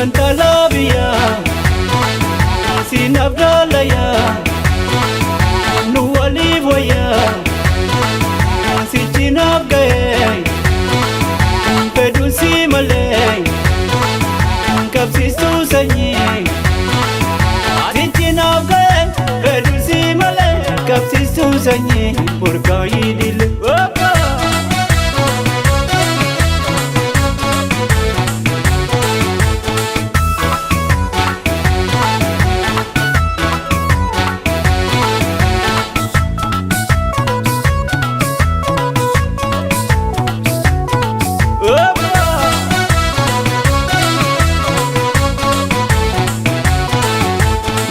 Intala biyyaa siinaaf gaalayaa nu waliif wayyaa sichinaaf ga'ee fedhuun si malee qabsiistuu sanyii sichinaaf ga'ee fedhuun si malee qabsiistuu sanyii burqaayii dile.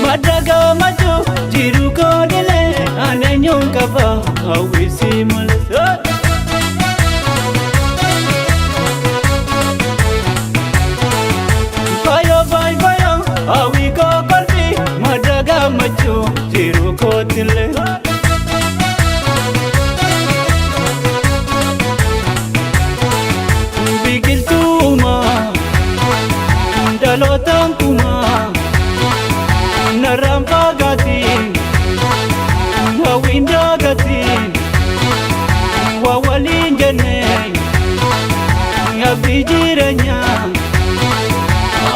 Madda macho jiru koodile aneenyuun qaba hawwisi malee. Fayo fayo fayo hawwi koo kolfi madda macho jiru koodile. Biqiltuuma dhalootaan kumaa. Narraan fagaatiin hawwiin daagatiin waa waliin jennee abdii jireenyaa.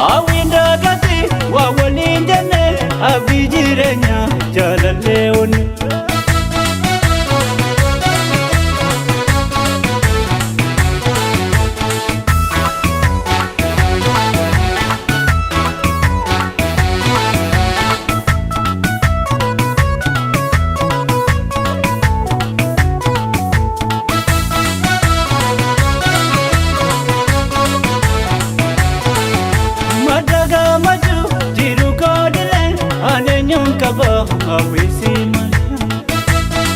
Hawwiin daagatiin waa waliin jennee abdii jireenyaa jaalallee onne. Madda gammachuu jiru koodile aneenyuun qaba hawwisi malee.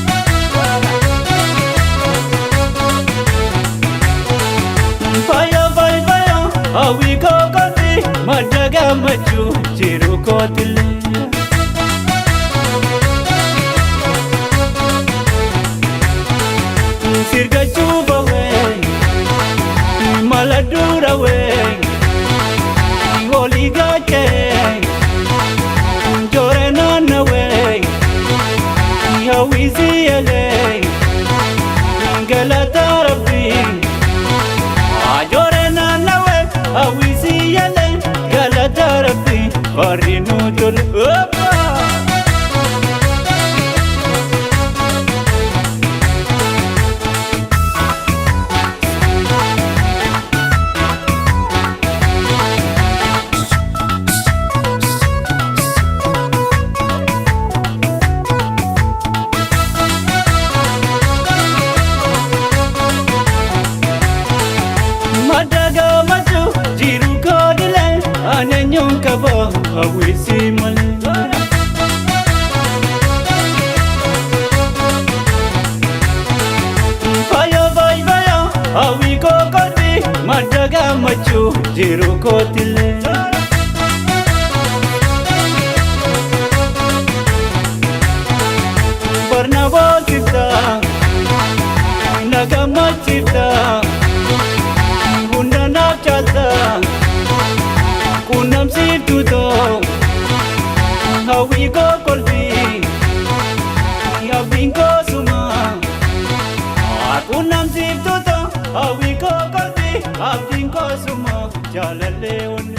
Fayo fayo fayo hawwi koo kolfi madda gammachuu jiru koodile. Sirgachuu bawee mala durawee olii gaachee joore naannawee hawwisi elee galata rabbii joore naannawee hawwisi elee galata rabbii barri nu tole. Madda gammachuu jiru koodile aneenyuun qaba hawwisi malee. Fayo fayo fayo hawwi koo kolfi madda gammachuu jiru koodile. Barna boosifta na gammachiifta hunda naaf caalta quunnamsiiftuu too hawwii koo kolfi abdiin koo suma quunnamsiiftuu too hawwii koo kolfi abdiin koo suma jaalallee onne.